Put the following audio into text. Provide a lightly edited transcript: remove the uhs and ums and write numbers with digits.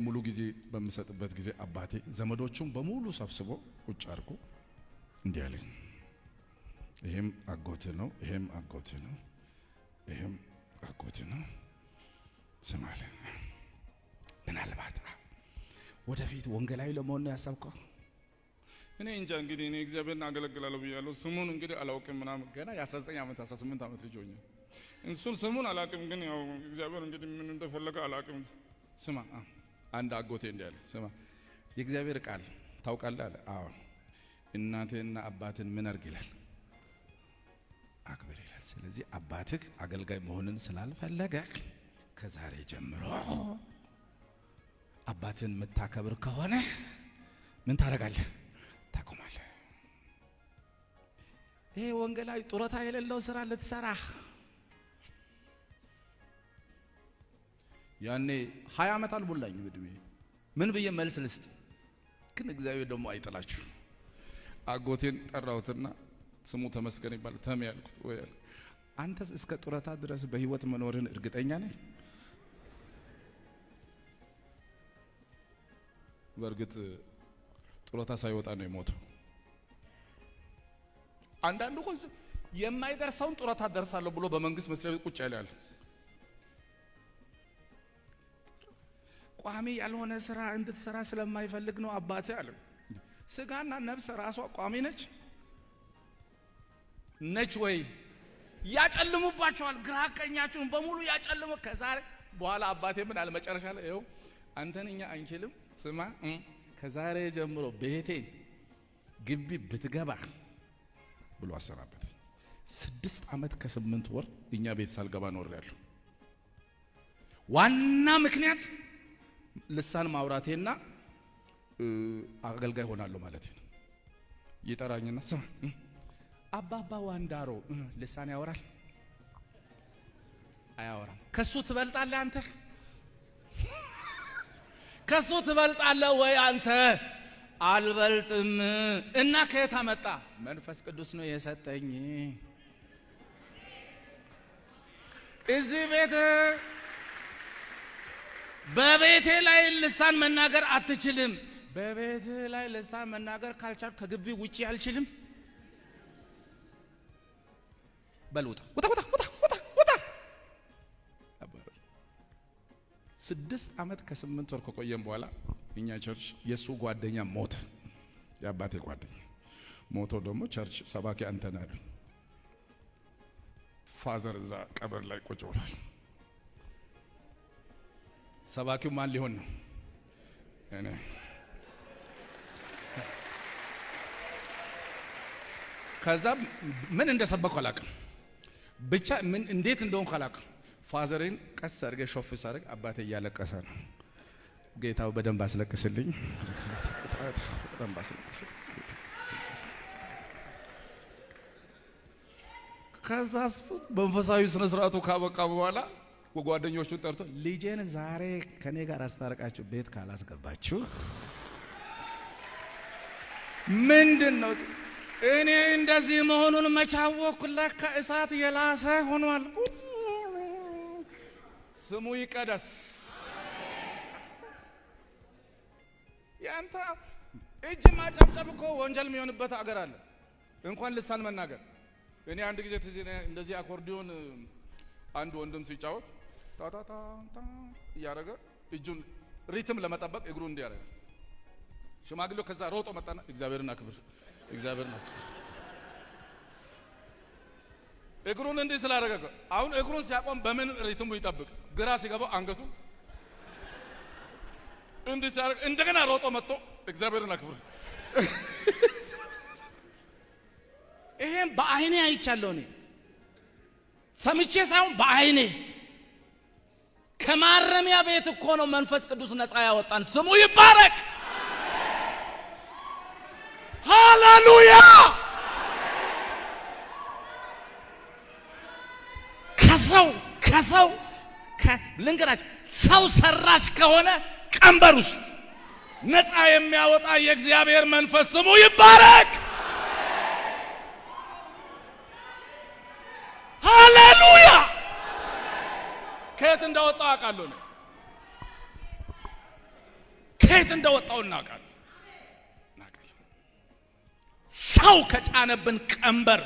ሙሉ ጊዜ በምሰጥበት ጊዜ አባቴ ዘመዶቹን በሙሉ ሰብስቦ ቁጭ አድርጎ እንዲህ አለኝ፣ ይሄም አጎትህ ነው፣ ይሄም አጎትህ ነው፣ ይሄም አጎትህ ነው። ስማ አለ፣ ምናልባት ወደፊት ወንጌላዊ ለመሆን ነው ያሰብከው? እኔ እንጃ፣ እንግዲህ እኔ እግዚአብሔርን አገለግላለሁ ብያለሁ። ስሙን እንግዲህ አላውቅም ምናምን። ገና የ19 ዓመት 18 ዓመት ልጅ ሆኜ እሱን ስሙን አላውቅም፣ ግን ያው እግዚአብሔር እንግዲህ ምን እንደፈለገ አላውቅም። ስማ፣ አንድ አጎቴ እንዲህ አለ፣ ስማ፣ የእግዚአብሔር ቃል ታውቃለህ አለ። አዎ። እናትህና አባትን ምን አድርግ ይላል? አክብር ይላል። ስለዚህ አባትህ አገልጋይ መሆንን ስላልፈለገ ከዛሬ ጀምሮ አባትህን የምታከብር ከሆነ ምን ታደርጋለህ? ታቆማለህ። ይሄ ወንጌላዊ ጡረታ የሌለው ስራ ልትሰራ፣ ያኔ 20 ዓመት አልሞላኝም እድሜ። ምን ብዬ መልስ ልስጥ? ግን እግዚአብሔር ደግሞ አይጥላችሁ። አጎቴን ጠራሁትና፣ ስሙ ተመስገን ይባላል፣ ተሜ ያልኩት፣ ወይ አለ፣ አንተስ እስከ ጡረታ ድረስ በህይወት መኖርህን እርግጠኛ ነህ? በእርግጥ ጡረታ ሳይወጣ ነው የሞተው። አንዳንዱ እኮ የማይደርሰውን ጡረታ ደርሳለሁ ብሎ በመንግስት መስሪያ ቤት ቁጭ ያለ፣ ቋሚ ያልሆነ ስራ እንድትሰራ ስለማይፈልግ ነው አባቴ አለ። ስጋና ነፍስ ራሷ ቋሚ ነች ነች ወይ? ያጨልሙባቸዋል። ግራ ቀኛችሁን በሙሉ ያጨልሙ። ከዛሬ በኋላ አባቴ ምን አለ መጨረሻ ላይ? ይኸው አንተን እኛ አንችልም። ስማ፣ ከዛሬ ጀምሮ ቤቴ ግቢ ብትገባ ብሎ አሰናበት። 6 ዓመት ከ8 ወር እኛ ቤት ሳልገባ ኖሬያለሁ። ዋና ምክንያት ልሳን ማውራቴና አገልጋይ ሆናለሁ ማለት ነው። ይጠራኝና፣ ስማ፣ አባባ ዋንዳሮ ልሳን ያወራል አያወራም? ከሱ ትበልጣለህ አንተ? ከሱ ትበልጣለህ ወይ አንተ? አልበልጥም። እና ከየት አመጣ? መንፈስ ቅዱስ ነው የሰጠኝ። እዚህ ቤት በቤቴ ላይ ልሳን መናገር አትችልም። በቤቴ ላይ ልሳን መናገር ካልቻልኩ ከግቢ ውጪ አልችልም። በል ውጣ፣ ውጣ፣ ውጣ፣ ውጣ፣ ውጣ፣ ውጣ። 6 ዓመት ከ8 ወር ከቆየም በኋላ እኛ church የእሱ ጓደኛ ሞተ። የአባቴ ጓደኛ ሞቶ ደግሞ church ሰባኪ አንተ ነህ አሉኝ። Father እዛ ቀብር ላይ ቁጭ ብሏል። ሰባኪው ማን ሊሆን ነው? እኔ። ከዛ ምን እንደሰበኩ አላውቅም። ብቻ ምን እንዴት እንደሆንኩ አላውቅም። Father ኤን ቀስ አድርጌ ሾፍ ሳደርግ አባቴ እያለቀሰ ነው። ጌታው በደንብ አስለቅስልኝ፣ በደንብ አስለቅስልኝ። ከዛ መንፈሳዊ ስነ ስርዓቱ ካበቃ በኋላ ጓደኞቹን ጠርቶ፣ ልጄን ዛሬ ከኔ ጋር አስታርቃችሁ ቤት ካላስገባችሁ፣ ምንድን ነው እኔ እንደዚህ መሆኑን መቻወኩ? ለካ እሳት የላሰ ሆኗል። ስሙ ይቀደስ። ያንተ እጅ ማጨብጨብ እኮ ወንጀል የሚሆንበት አገር አለ። እንኳን ልሳን መናገር። እኔ አንድ ጊዜ ትዝ እንደዚህ አኮርዲዮን አንድ ወንድም ሲጫወት ታታታ እያደረገ እጁን rhythm ለመጠበቅ እግሩ እንዲህ ያደረገ፣ ሽማግሌው ከዛ ሮጦ መጣና፣ እግዚአብሔርን አክብር፣ እግዚአብሔርን አክብር። እግሩን እንዲህ ስላደረገ አሁን እግሩን ሲያቆም በምን rhythm ኡ ይጠብቅ? ግራ ሲገባው አንገቱ እንዲህ ሲያደርግ እንደገና ሮጦ መጥቶ እግዚአብሔርን አክብር። ይሄን በአይኔ አይቻለሁ። እኔ ሰምቼ ሳይሆን በአይኔ። ከማረሚያ ቤት እኮ ነው መንፈስ ቅዱስ ነፃ ያወጣን። ስሙ ይባረክ። ሃሌሉያ። ከሰው ልንገራችሁ፣ ሰው ሰራሽ ከሆነ ቀንበር ውስጥ ነፃ የሚያወጣ የእግዚአብሔር መንፈስ ስሙ ይባረክ። ሃሌሉያ። ከየት እንዳወጣው አውቃለሁ ነው። ከየት እንደወጣው እናውቃለን። ሰው ከጫነብን ቀንበር